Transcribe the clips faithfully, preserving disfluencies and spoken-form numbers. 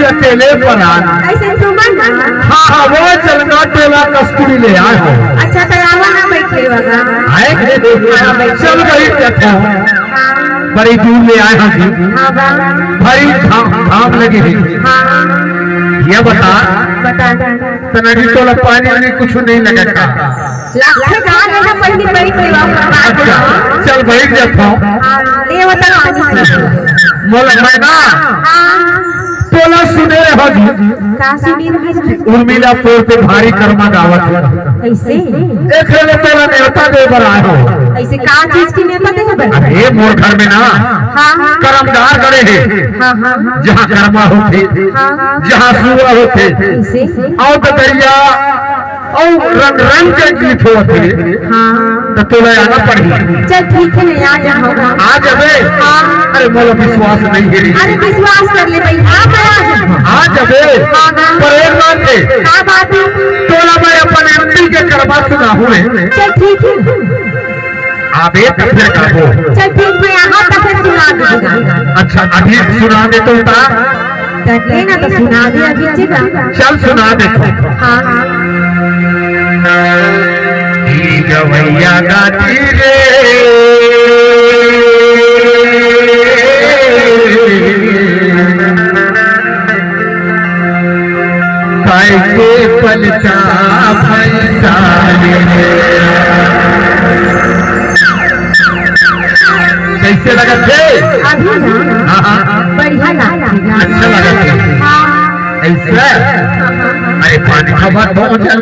अकेले परान। अइसे तुमन ना। हाँ, हाँ, वो चलना टोला कस्तूरी ले आए हो। अच्छा, त आवा ना बैठे बगा। आए? हाँ, बैठे। चल बैठ जाता हूँ। हाँ। बड़ी दूर ले आए हैं जी। हाँ बा। भारी घाम, घाम लगे हैं। हाँ। ये बता। बता। तनरी टोला पानी वानी कुछ नहीं लगा का? लाखे कहाँ देना पड़ती बड़ी कोई बात। अच्छा, चल बैठ जाता हूँ। हाँ, ले बता। मोला मैं ना हाँ। टोला सुने रहो जी। का सुने रहो जी? उर्मिला पोर पे भारी कर्मा गावत है। कैसे? एक ले टोला नेवता दे बर आए हो। ऐसे का चीज की नेवता दे बर? अरे मोर घर में ना हाँ, हाँ। कर्मदार गड़े हैं। हाँ, हाँ, हाँ। जहाँ कर्मा होते, हाँ, हाँ। जहाँ सुआ होते। कैसे? आओ तो दरिया अउ रंग रंग के गीत होत हे, हाँ। त तोला आना पड़ही। चल ठीक हे, मैं आ जाहूँ। आ जाबे? हाँ। अरे मोला विश्वास नहीं हे रे। अरे विश्वास कर ले भाई, आ मैं आ जाहूँ। आ जाबे? हाँ, हाँ। पर एक बात हे। का बात हे? तोला मैं अपन एमपी के करबा सुनाहूँ रे। चल ठीक हे। आबे त फिर गाबो। चल ठीक, मैं आहा त फिर सुना दूंगा। अच्छा, अभी सुना दे तो उतार। कटे ना तो सुना दे अभी, ठीक है? चल सुना दे तो। हाँ, हाँ। ई गवैया गाती रे। काय के पलटा भैंसा रे। कैसे लगत हे? अभी ना हाँ, हाँ। बढ़िया लगत हे। अच्छा लगत हे। हाँ। ऐसा? अरे पानी खबर पहुंचल।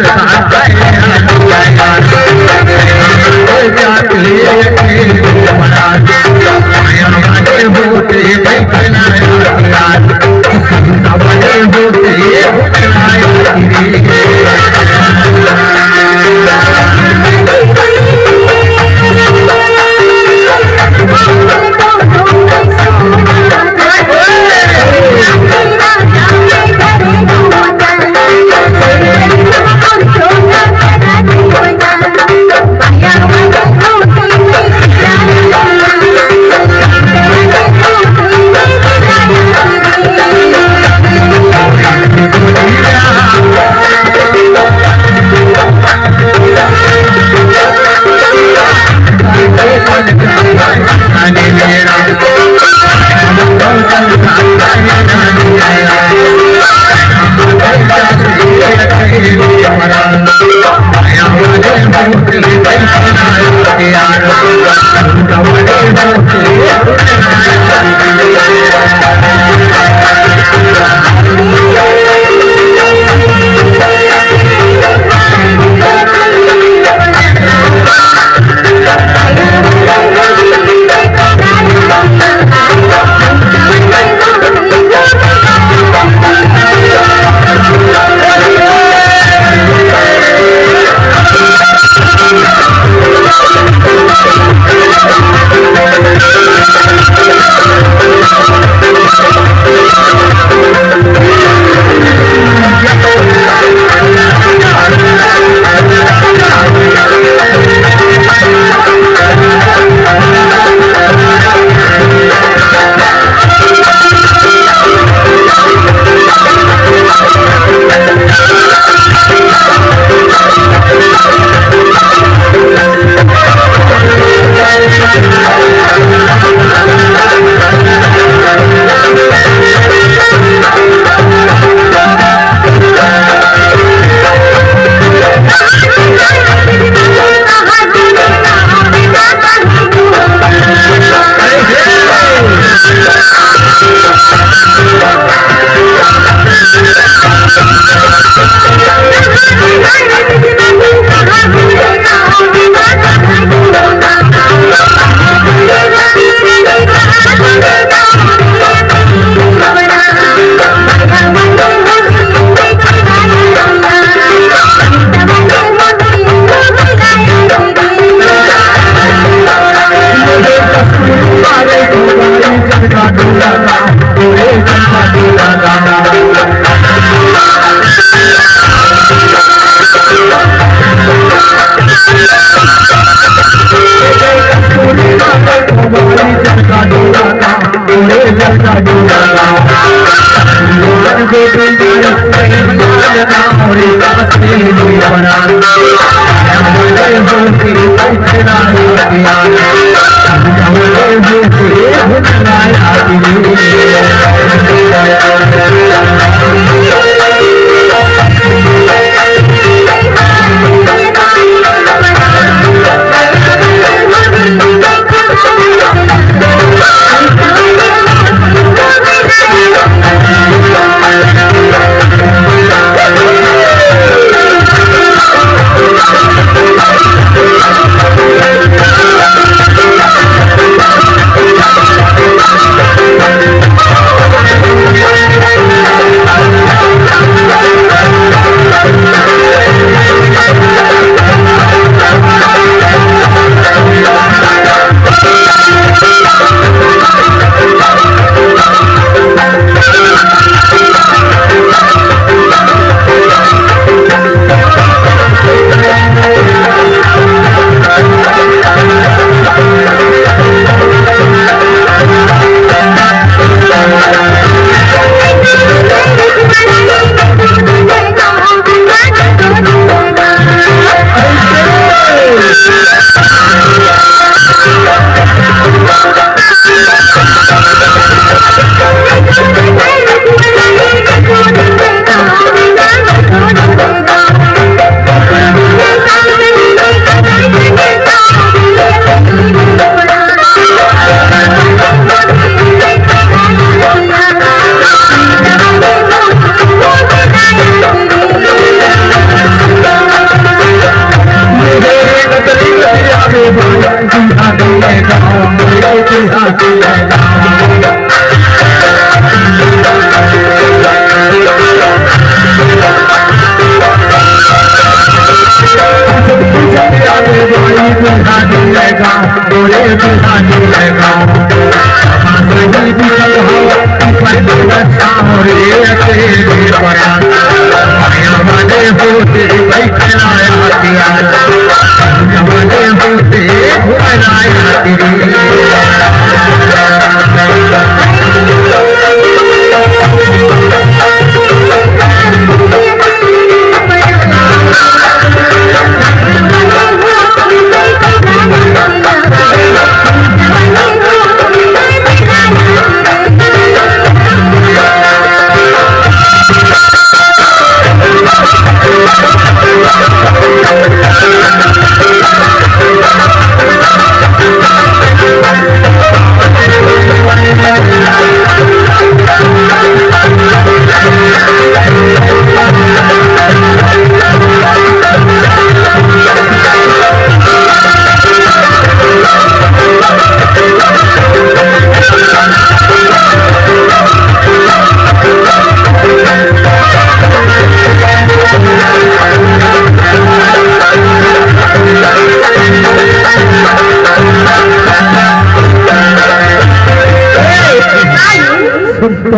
सुन तो।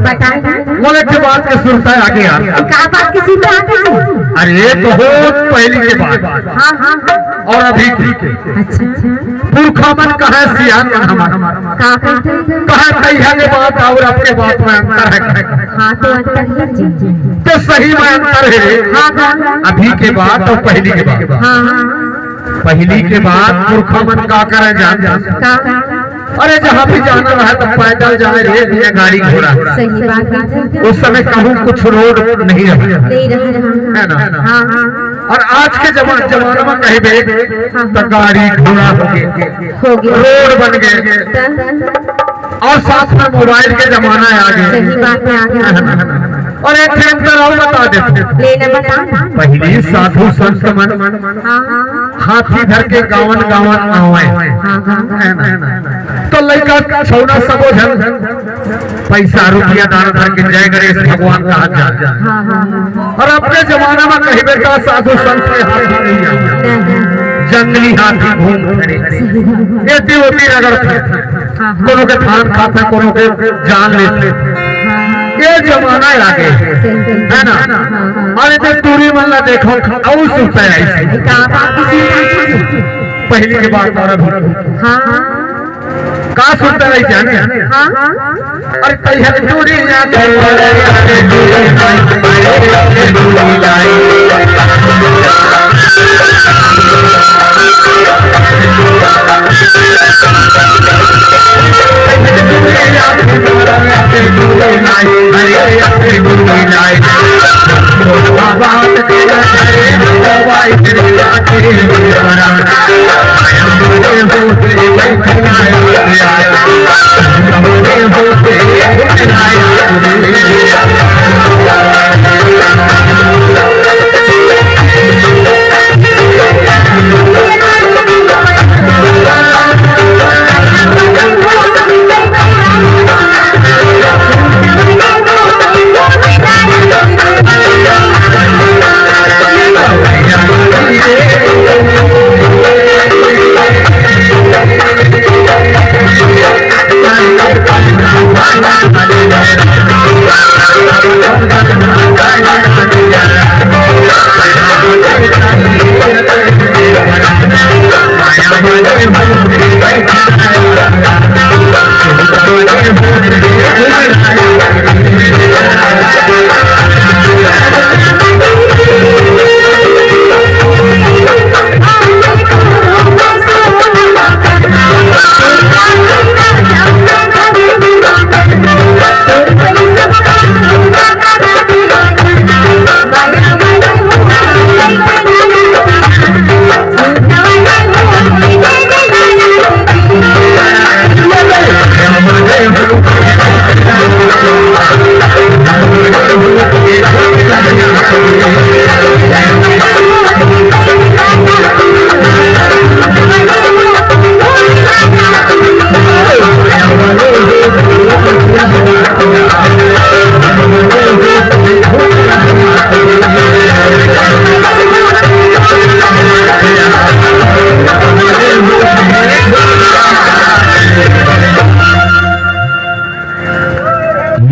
बताए ना। मोला एक बात के सुरता आगे यार। का बात के सुरता आगे? अरे, बहुत पहली के बात। हाँ, हाँ, हाँ। और अभी की के। अच्छा, अच्छा। पुरखा मन कहे, सियान मन हमर। का कहते हैं? कहे, कहिया के बात और अब के बात में अंतर है। हाँ, तो अंतर है जी। तो सही में अंतर है। हाँ, हाँ। अभी के बात और पहली के बात। हाँ, हाँ। पहली के बात पुरखा मन का करे जान। का? अरे, जहाँ भी जाना रहे तो पैदल जाए रे भैया, गाड़ी घोड़ा। सही बात है। उस समय कहूँ कुछ रोड नहीं रहा। नहीं रहा, रहा। है ना? हाँ, हाँ। और आज के जमा-, जमाना में कहे बे, हाँ, तो हाँ। गाड़ी घोड़ा हो गए, हो गया। रोड बन गए। तो? और साथ में मोबाइल के जमाना आ गए। सही बात है, आ गया। है ना? और एक ठे अंतर और बता देते। लेना बता। पहली साधु संत मन हाँ, हाँ। हाथी धर के गावन गावन आवे। हाँ, हाँ, हाँ। है ना? तो लइका छौना सबो झन पैसा रुपया दान धर के जय गणेश भगवान कहा जा। हाँ, हाँ, हाँ। और अपने जमाना में कही बेटा साधु संत के हाथी नहीं आवे। नहीं। जंगली हाथी घूम खड़े। एती ओती रगड़ खड़े। हाँ, हाँ। कोनो के थान खाता, कोनो के जान लेते। हाँ। ये जमाना आ गए। सही, सही। है ना? हाँ, हाँ। अरे तो टूरी मन ला देखो, अउ सुनता है ऐसे। का बात किसी का? पहली के बात और अभी। हाँ। का सुनता नहीं जाने? हाँ। अरे तैहर दूरी ना कर।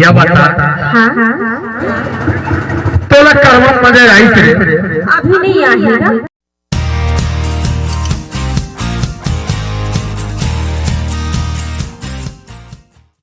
या बता, हाँ। तोला करवट मजा आइस रे? अभी नहीं आए हे।